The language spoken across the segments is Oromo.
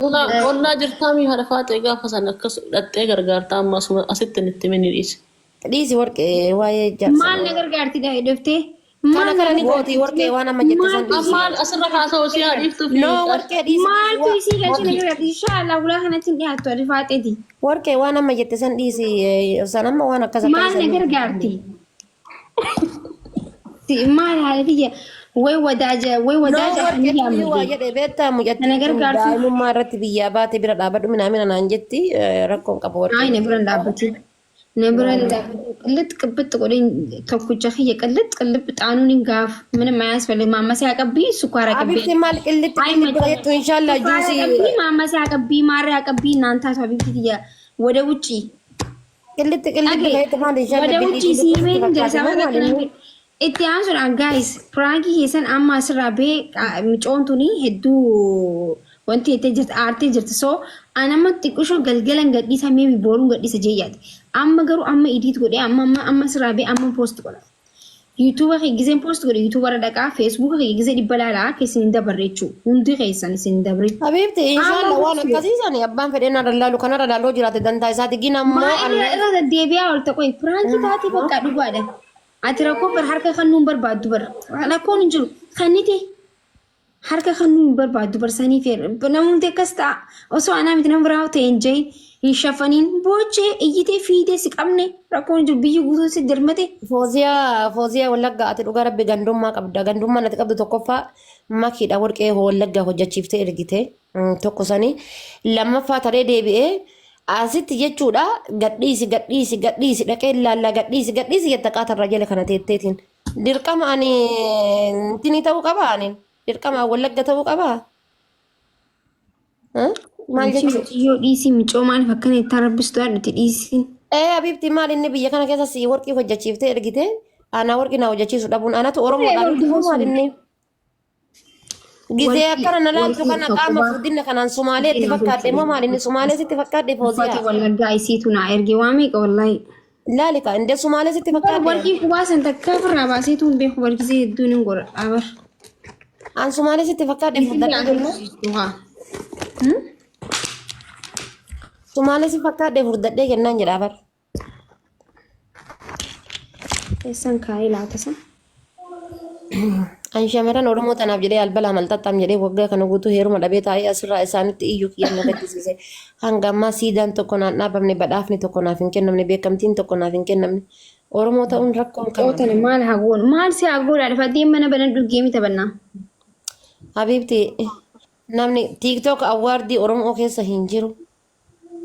Ollaa jirtaamii haadha faaxee gaafa san akkas dhaxxee gargaartaa amma asuma asitti itti mini dhiise. Dhiisi warqee waa'ee jaarsa. Maal na gargaarti dhuftee? Kana Maal na kana ni gooti warqee waan amma jette san dhiisi. Maal asirra haasa'u si haa dhiiftuu fi No warqee dhiisi. Maaltu isii galchee na gargaarti? Inshaallah ulaa kanatti hin dhiyaattu haadha faaxeeti. Warqee waan amma jette san dhiisi san amma waan akkas Maal na gargaarti? Maal haala tiyya way wadaaja way No wadaaja warqee akkamitti tuyyuu waa yaamte? jedhe beektaa Kana mucattiin tun gargaartu. daa'imummaa irratti biyyaa baate bira dhaabadhu minaamina naan jetti rakkoon qabu Ay warqee. na bira hin dhaabbatin. Na bira hin dhaabbatin. Qilliጥ ቅብጥ godheen tokkicha kiyya qilliጥ qilliጥ xaanuun hin gaaf ምንም አያስፈልግም። ማማሰያ ቀብይ ስኳር አቀብይ Abibti maal qillitti አይ qillitti jettu inshallah ስኳር juusii አቀብይ ማማሰያ አቀብይ ማሪ አቀብይ እናንተ አቶ ሀቢብቲ ትያ ወደ ውጪ qillitti qillitti Dhage jettu maal inshallah ወደ billii ውጪ qillitti siimeen fakkaate jira moo sababa maal inni? kana itti aansuudhaan guys piraankii keessan amma asirraa bahee micoon tuni hedduu wanti jettee jirti aartee jirti so an amma xiqqishoo galgalan gadhiisa maybe boruun gadhiisa jeeyyaati amma garuu amma idiit godhee amma amma amma asirraa bahee amma post godha. YouTube kee giseen post godhe YouTube irra dhaqaa Facebook kee gisee dhibba laalaa keessan hin dabarre jechuudha hundi keessan isin hin dabarre. Habibti inshallah waan akkasiisan abbaan fedheen irra laalu kanarra laaloo jiraate dantaa isaati gina ammoo Maa irra irra deddeebi'aa ol ta'e piraankii taatee bakka dhugaadha. Ati rakkoo bar harka kan nuun barbaaddu bar rakkoon hin jiru kannite harka kan nuun barbaaddu bar sanii feera namoonni akkas ta'a osoo anaa miti nama biraa ta'e hin jahin hin shafaniin boochee iyyitee fiidee si qabne rakkoon hin jiru biyyi guutuun si dirmate. Fooziyaa Fooziyaa Wallaggaa ati dhugaa rabbi gandummaa qabda gandummaa ati qabdu tokkoffaa makiidha warqee Wallaggaa hojjechiiftee ergite tokko sanii lammaffaa taree deebi'ee asitti jechuudha gadhiisi gadhiisi gadhiisi dhaqee laallaa gadhiisi gadhiisi jetta qaatarraa jala kana teetteetiin dirqama ani tinii ta'uu qaba ani dirqama Wallagga ta'uu qaba maal jechuudha. Mucayyoo dhiisii micoo maaliif akkana itti arrabbistu yaadduti dhiisii. Ee Habibti maal inni biyya kana keessa si warqii hojjechiiftee ergite anaa warqii na hojjechiisu dhabuun anatu Oromoodha miti moo maal inni? Gizee akkana na laaltu kana qaama furdinna kanaan Sumaalee itti fakkaadhe moo maal inni Sumaalee sitti fakkaadhe Uffata Fooziyaa? Wallaggaa isiitu naa erge waa meeqa wallaahi. Laali kaa indee Sumaalee sitti fakkaadhe? Warqii qubaa san takka ofirraa baaseetu hin beeku bargisee hedduun hin godhadhaa bar. An Sumaalee sitti fakkaadhe furdadhee jennaan? Sumaalee si fakkaadhe furdadhee jennaan jedhaa bar. Eessan kaa'ee laata san? An shamarran Oromoo tanaaf jedhee albalaa malxaxxaam jedhee waggaa kana guutuu heeruma dhabee taa'ee asirraa isaanitti iyyuu kiyya na gaddisiise. Hanga ammaa siidaan tokko naan dhaabamne badhaafni tokko naaf hin kennamne beekamtiin tokko naaf hin kennamne. Oromoo ta'uun rakkoon kana. Qootani maal haa goonu? Maal si haa goonu? Adifadhee mana banadhu geemi taphannaa. Habiibti namni TikTok awwaardii Oromoo keessa hin jiru.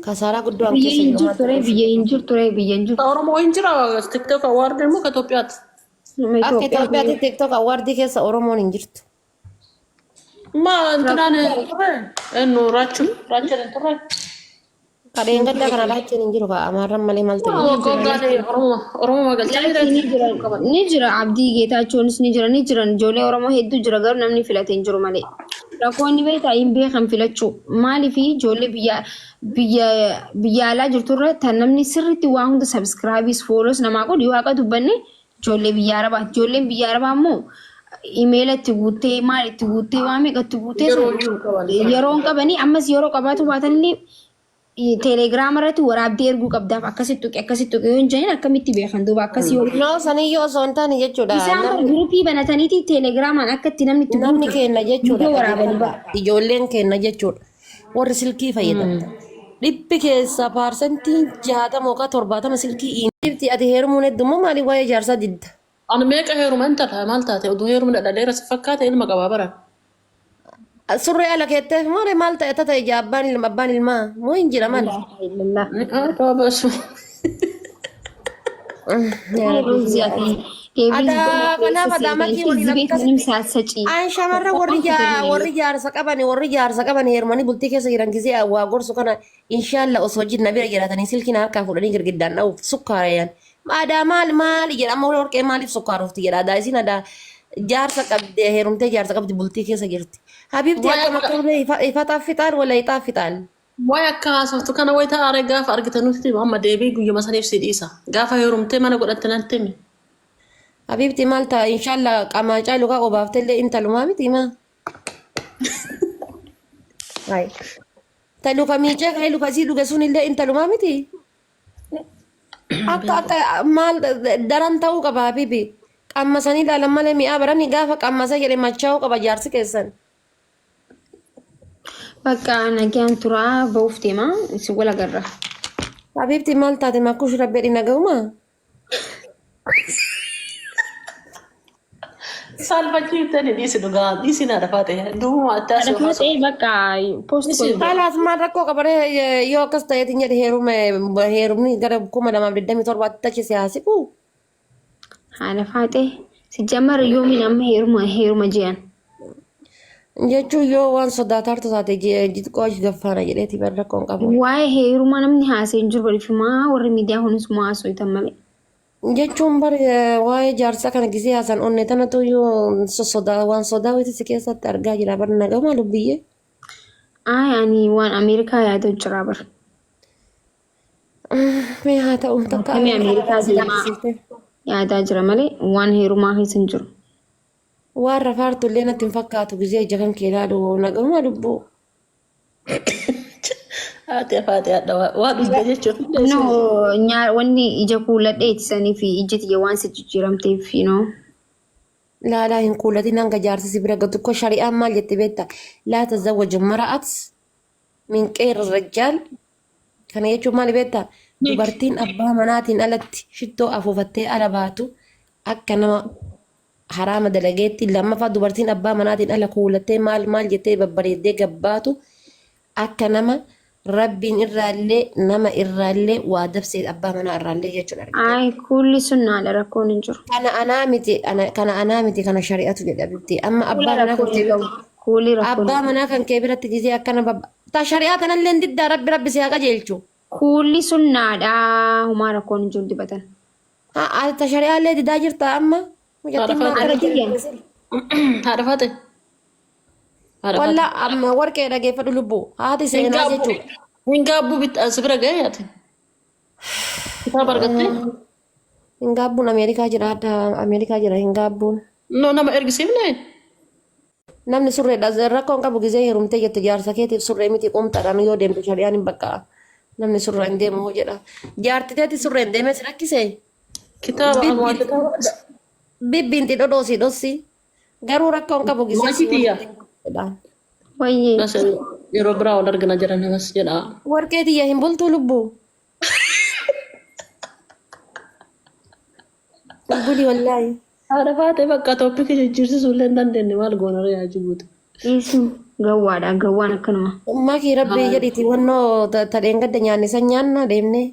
Kasaaraa guddoo an Biyya keessa hin jiru jirtu ree biyya hin jirtu ree biyya hin jirtu. Oromoo hin jira TikTok award immoo ka Itoophiyaati. Nama Akka Itoophiyaa Itoophiyaatti TikTok awwaardii keessa Oromoon hin jirtu. Ma intinaan hin turre eenyu raachuun raachuun hin turre. Kadheen gaddaa kana laachuun hin jiru kaa Amaarran malee maal ta'e. Waggaa waggaan Oromoo Oromoo galchaa Ni jira ni jira Abdii Geetaachonis ni jira ni jiran ijoollee Oromoo hedduu jira garuu namni filate hin jiru malee. Rakkoonni beektaa hin beekan filachuu maaliif ijoollee biyya biyya biyya alaa jirturra tan namni sirriitti waa hunda sabskraayibiis fooloos namaa godhu yoo haqa dubbanne ijoollee biyya arabaa ijoolleen biyya arabaa immoo imeela itti guuttee maal itti guuttee waa meeqa itti guuttee Yeroo hin qaban. yeroo hin qabanii ammas yeroo qabaatu baatanillee teelegiraama irratti waraabdee erguu qabdaaf akkasitti tuqe akkasitti tuqe yoo hin jedhin akkamitti beekan duuba akkasii yoo No saniyyuu osoo hin taane jechuudha. isaan Namni guruupii banataniiti teelegiraamaan akka itti namni itti namni guutu keenna jechuudha. viidiyoo waraabanii. Ijoolleen keenna jechuudha. Warri silkii fayyadamta. Dhibbi keessaa 60% yookaan 70% silkii Dhibbi ati heerumuun heddummaa maaliif waa'ee jaarsaa didda? Ani meeqa heeruma intala maal taate oduu heerumna dhadheera si fakkaate ilma qabaa bara. Surree ala keetteef moo maal ta'e tata ija abbaan ilma abbaan ilmaa moo hin jira maal? Adaa kanaaf adaa makii waliin akkasitti. An shamarran warri warri jaarsa qaban warri jaarsa qaban heerumanii bultii keessa jiran gisee waa gorsu kana inshaalla osoo jinna bira jiraatanii silkiin harkaa fuudhanii girgiddaan dha'uuf sukkaarayyan. Adaa maal maali jedha amma warqee maaliif sukkaaroofti jedha adaa isin adaa jaarsa qabdi heerumtee jaarsa qabdi bultii keessa jirti. Habiibti akkam akkamillee ifa fixaan wala ixaa fixaan. Waa'ee akka haasoftu kana wayita aaree gaafa argitan nutti hima amma deebii guyyuma saniif si dhiisa. Gaafa heerumtee mana godhatte natti himi. Habiibti maal ta'a inshaalla qaamaa caalu kaa obaaftellee intalumaa miti maa. Hai. Ta luka miicee ka'ee luka isii dhuge sun illee intalumaa miti. Akka akka maal daran ta'uu qaba habibi. Qammasanii ilaalan malee mi'aa baranii gaafa qammasa jedhe machaa'uu qaba jaarsi keessan. Bakka nagaan turaa ba'uuf deema. Isin wal agarra. Habiibti maal taate makkush rabbi jedhi nagahuma? Saalfachiiftani dhiisi dhugaa dhiisi na rafaa ta'e duubuma addaa si Kadhataa ta'e bakka poost Dhiisi. godhu. Kalaas maal rakkoo qabaree yoo akkas ta'eetiin jedhe heerume heerumni gara 2027tti achi si haasiqu. Haadha faaxee si jammara yoomiin amma heeruma heeruma je'an. Jechuun yoo waan sodaataartu taate jitqoo achi gaffaana jedheeti bar rakkoon qabu. Waa'ee heerumaa namni haasa'e hin jiru bariifumaa warri miidiyaa kunis moo haasa'u malee. Jechuun bar waa'ee jaarsaa kana gisee haasan onne tanatu yoo sossodaa waan sodaa wayitii si keessatti argaa jira bar nagama lubbiyyee. Ayi ani waan Ameerikaa yaaduu jira bar. Mee haa ta'u takka Akkamii Ameerikaa si deemaa gaddisiifte. yaadaa jira malee waan heerumaa keessa hin jiru. Waan rafaartu illee natti hin fakkaatu gisee ija kan kee ilaalu nagama lubbuu. Haati afaati haadha waa dhugde jechuuf illee No, isin. nyaa wanni ija kuuladhee ittisanii fi iji tiyya waan si jijjiiramteef, you know. Laalaa hin kuulatin hanga jaarsi si bira gatu ko shari'aan maal jette beekta laa tazawwaju mara'at min qeerra rajjaal kana jechuun maal beekta dubartiin abbaa manaatiin alatti shittoo afuufattee ala baatu akka nama haraama dalageetti lammaffaa dubartiin abbaa manaatiin ala kuulattee maal maal jettee babbareeddee gabbaatu akka nama rabbiin irraallee nama irraallee waa dabsee abbaa manaa irraallee jechuudha argite. Ay, kuulli sunnaadha rakkoon hin jiru. Kana anaa miti kana anaa miti kana shari'atu jedha bifti. Amma Kuula abbaa manaa kan rakkoon kee hin qabu. Kuulli rakkoon abbaa hin qabu. manaa kan kee biratti gisee akkana babba. Ta shari'aa tanallee hin diddaa rabbi rabbi si haa qajeelchu. Kuulli sunnaadha humaa rakkoon hin jiru dibatan. Haa ta shari'aallee didaa jirta amma. Mucattiin maa akkana Haadha tiyya. jedhu. Haadha faate. Haadha faate. Walla amma warqee dhageeffadhu lubbuu. Haati Hin seenaa gaabbu. jechuudha. Hin gaabbu bit as bira ga'e ati. Kitaaba argattee? Hin gaabbuun Ameerikaa jira adda Ameerikaa jira hin gaabbuun. No nama ergisiifne? Namni surreedha rakkoon qabu gizee heerumtee jette jaarsa keetiif surree miti qomxaadhaan yoo deemte shari'aan hin baqqa'a. Namni surraa hin deemu hoo jedha. Jaarti teeti surree hin deemee si rakkise. Kitaaba amma kitaaba. Bibbiin xidhodhoosii dhossi. Garuu rakkoon qabu gizee Maakii si tiyya. jedha. Wayyee. Bas yeroo biraa wal argina jedhan namas jedha. Warqee tiyya hin bultuu lubbuu. Buli wallaahi. Haadha faatee bakka tooppikii jijjiirsisuu illee hin dandeenye maal goona ree yaa jibuuti. Dhiisu gawwaadha gawwaan akkanuma. Makii rabbii jedhiiti wannoo tadheen gadda nyaanne san nyaanna deemnee.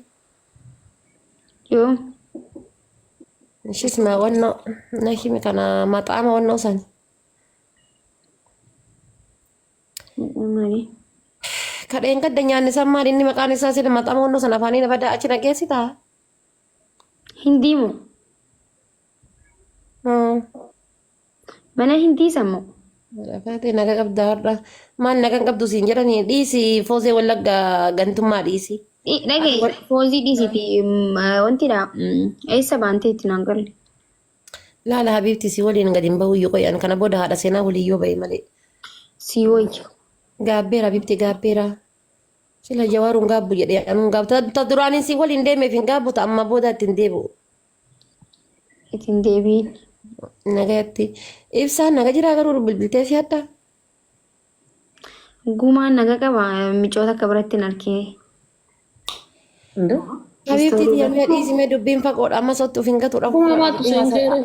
Yoo Ishis ma wannoo na himi kana maxaama wannoo san. maali? Kadheen gadda nyaanne san maal inni maqaan isaa sila maxaama wannoo san afaanii na badaa achi na geessitaa. Hindii moo? Mana hindii san moo? Faatee naga qabda har'a. Maal naga hin qabdu siin jedhanii dhiisi foosee wallagga gantummaa dhiisi. Dhaga'i foozii dhiisiiti wantidha eessa baantee itti naan galle. Laala habiibti si waliin gadi hin bahu iyyuu qoy an kana booda haadha seenaa waliin yoo bahe malee. Sii wayya. Gaabbeera habiibti gaabbeera. Sila jawaaruun gaabbu jedhee anuun gaabbu. Ta duraaniin si waliin deemeef hin gaabbu ta amma booda ittiin deebi'u. Ittiin deebiin. Nagayatti. Ibsaan naga jiraa garuu bilbiltee fi hadha. Gumaan naga qaba micoota akka biratti hin arkee. Habiibti tiyya mee dhiisi mee dubbiin fagoodha amma sottu of hin gatuudha. Kuma maatu seen jeere.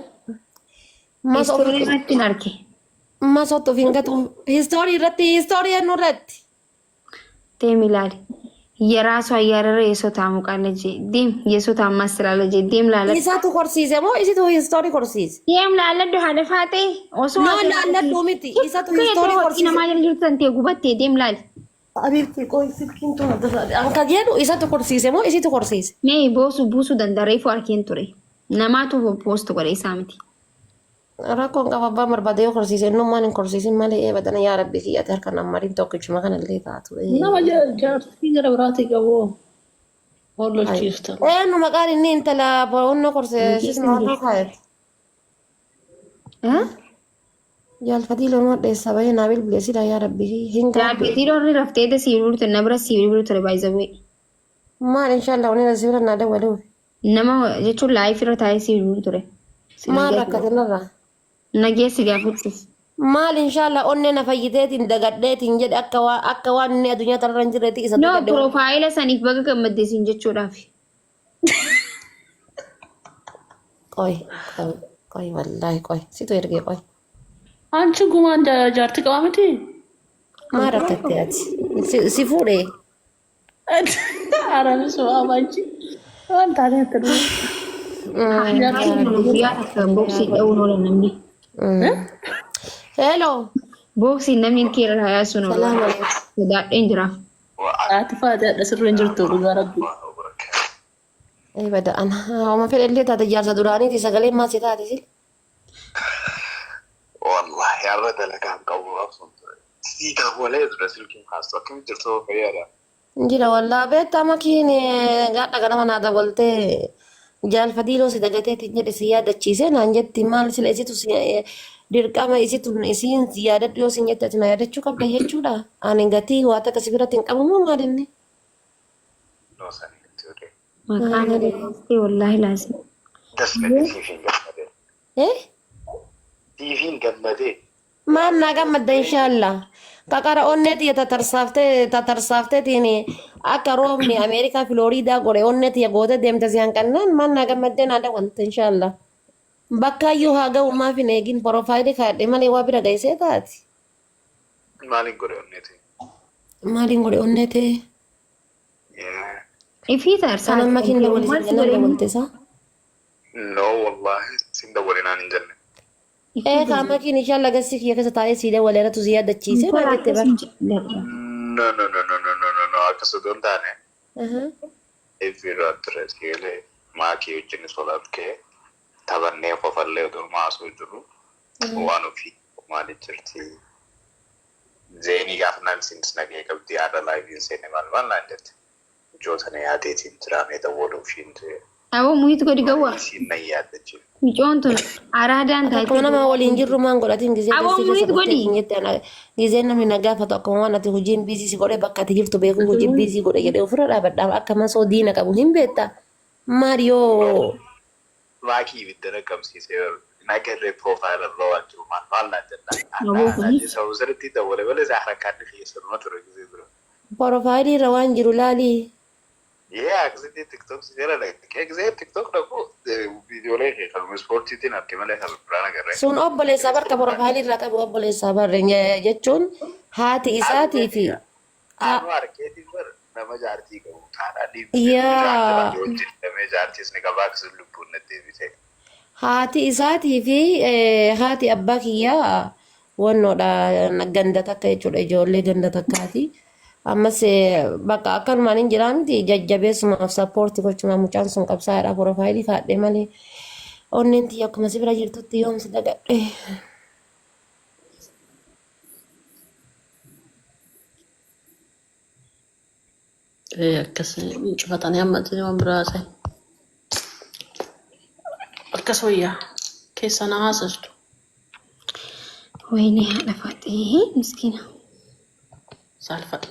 Istoorii irratti hin arke. Amma sottu of hin gatu. Histoorii irratti histoorii eenyu irratti. Deem ilaali. የራሷ እያረረ የሰው ታሞቃለች። ዴም የሰው ታማስላለች። ዴም ላለ Isaatu korsiise moo isitu histoorii korsiise? deem laaladhu haadha faaxee osoo No laalladhu miti isatu histoorii korsiise. namaa jala jirtu tantee gubattee deem laali. Habiibti qoy silkiin tun adda Anka jedhu isatu korsiise moo isitu korsiise? Mee boosu buusuu danda'a reefu arkeen ture. Namaatu poostu godhe isaa miti. Rakkoon qaba abbaan barbaade yoo korsiise innummaan hin korsiisin malee ee badana yaa rabbi kiyyate harka nammariin tokkichuma kanallee taatu. Nama jaartii gara biraatii qabu hollolchiifta. Eenyu maqaan inni intala boonnoo korsiise maal kaayate? Jaalfatii loon hodheessa bahee naa bilbile sila yaa rabbi hin gaabbe. Jaalfatii loon raftee sii bilbilu ture na bira sii bilbilu ture baay'isawee. Maal inshallah wani na sibira naa dawwaluuf. Nama jechuun laayif irra taa'ee sii bilbilu ture. Maal rakkate narraa? Nageessi gaafachuuf. Maal inshallah onnee na fayyiteetiin dagadheetiin jedhe akka waa akka waan inni addunyaa tanarra hin jirreetti isa No, dagadhe. piroofaayila saniif baga gammadde siin jechuudhaaf. Qoy qoy qoy wallaahi qoy situ ergee qoy. Anchi gumaan jaartii qabaa miti? Maal rakkatte ati? Si fuudhee? Arabi su'aa anchi. Waan taatee akka dhufu. Guyyaa takka booksii dha'uun oolan namni. Hello. Booksiin namni ilkee irra yaasuun oolu. Salaam alaikum. Sodaadheen jira. Haati faatee hadha sirra hin jirtu dhugaa rabbi. Ee bada ana. Oma fedhe illee taate jaarsa duraaniiti sagaleen maal si taate si? Wallahi har'a dalagaa hin qabu absuun ture. Sii dawwalee ture silkiin kaastu akkam jirtu fayyaadha. Jira wallaa beektaa makiin gaadha ganama naa dawwaltee jaalfadiiloo si dagateetiin jedhe si yaadachiise naan jetti maal sila isitu si dirqama isitu isiin si yaadadhu yoo sin jette ati na yaadachuu qabda jechuudha. Ani gatii waa takka si biratti hin qabu moo maal inni? No sanii miti odee. Maqaan dhaggeessitee wallaahi laazim. Das natti siif hin gammadee. Eh? Siif hin gammadee. Maal naa gammadda inshaallah. Qaqara onnee tiyya tatarsaaftee tatarsaafteetiin akka roobni Ameerikaa Filooriidaa godhe onnee tiyya gootee deemte si hanqannaan maal naa gammaddee naa dawwalte inshaallah. Bakkaayyuu haa ga'u maaf hin eegin porofaayilii kaadhe malee waa bira geessee taati. Maaliin godhe onneeti? Maaliin godhe onnee tee? Ifii tarsaa. Kan amma kin dawwalise jennaan dawwalte isaa. No wallahi sin dawwalinaan hin jenne. Ee kaama kiin inshallah gassi kiyya keessa taa'ee sii dawwale irratti si yaadachiise naan jette bar. No no no no no no no no akkas otoo hin taane. Every ture sigalee maakii wajjin solat kee taphannee qofallee otoo maasuu jiru waan ofii maali jirti. Zeenii gaafa naan isinis nagee qabdi haadha laayiviin seene maal maal naan jette. Mucoo sana yaadeetiin jiraamee dawwaluuf ishiin ture. Aboo muhiitu gadi gawwa. Isiin nan yaaddachiif. Mucoon tun araadaan Akkuma taatee. nama waliin jirru maan godhatiin gizee Aboo gassi keessa muhiit dhuftee godhi. hin jette ana gizee namni na gaafatu akkuma waan ati hojiin biizii si godhe bakka ati jirtu beeku hojiin biizii godhe jedhee ofirra dhaabadha akka masoo diina qabu hin beekta maal yoo Maakii ibidda na qabsiisee nagarree piroofaayila irra waan jiru maal maal naan Aboo jennaan. kunis. Sababa sirriitti dawwale malee isaa harkaan keessa numa ture gizee dura. porofaayilii irra waan jiru laalii. Yee akkasitti TikTok si jala dhaqee gizee TikTok dhaqu viidiyoolee kee kan ispoortiitiin arge malee kan biraan agarree. Sun obboleessaa barka porofaayilii irraa qabu obboleessaa barre jechuun haati isaatii fi Anu arkeetiin bar nama jaartii qabu taanaa dhiibbi. Yaa. Hojjetamee jaartiis ni qabaa akkasumas lubbuun na deebisee. Haati isaatii fi haati abbaa kiyyaa wannoodha ganda takka jechuudha ijoollee ganda takkaati. Ammas bakka akkanumaan hin jiraa miti jajjabeessumaaf sappoorti gochumaaf mucaan sun qabsaa'aadha porofaayilii kaadhe malee onneen tiyya akkuma si bira jirtutti yoom si dagadhe. Akkas cufatanii amma waan biraa haasa'e. Akkas wayyaa keessa na haasoftu. Wayne haadha faaxee miskiina. Saalfadhu.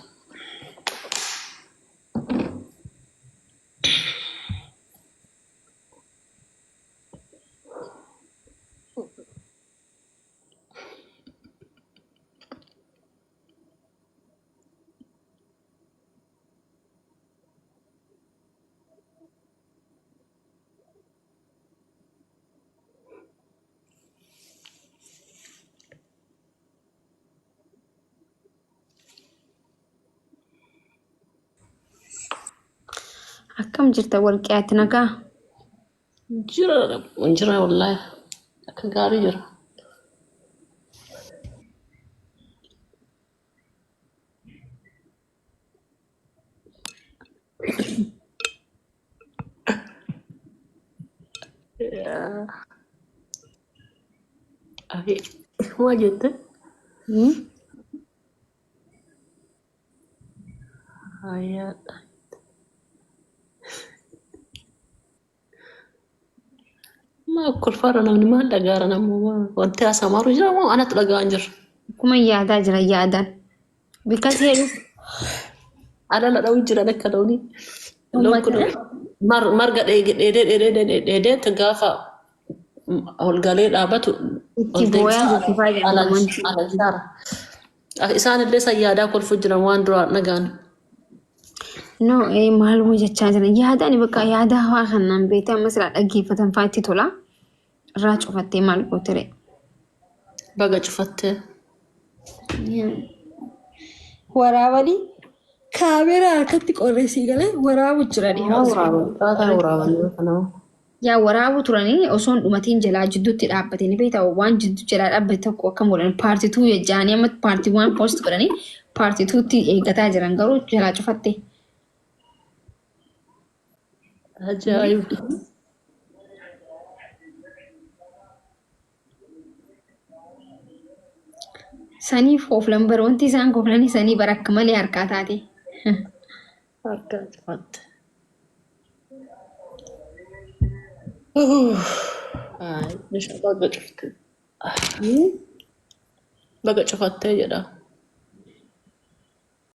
Akkam jirta warqiyaatti nagaa? Jira jira wallaahi akka gaarii jira. Waa jette? Hayyaadha. Maa kolfaarra namni maal dhagaara nammoo wanti haasamaaru jira moo anatu dhagaa hin jiru. Akkuma yaadaa jira yaadaan. Bikka seenu Alala dha'uu jiran akka loonii. Loon kun marga dheedee dheedee dheedee gaafa ol galee dhaabatu itti booyaa jirti faa jedhamu. Alansaara. Isaan illee san yaadaa kolfu jiran waan duraan dhagaan. No, maaluma jechaa jiran yaadaan bakka yaada hawaa kanaan beektee amma silaa dhaggeeffatan fa'aa itti tola. Irraa cufattee maal gootere? Baga cufattee. Waraabanii kaameraa harkatti qorreessii galee waraabu jiranii. Xaataa waraabanii kanamu. Yaa waraabu turanii osoo hin dhumatiin jalaa jidduutti dhaabbatanii beektaa waan jidduu jalaa dhaabbate tokko akkam godhan part 2 jaanii amma part 1 post godhanii part 2tti eeggataa jiran garuu jalaa cufatte. Ajaa'iba. Saniif kooflan bara wanti isaan kooflanii sanii bara akka malee harkaa taate. Harkaa cufatte. Baga cufte. Baga cufattee jedha.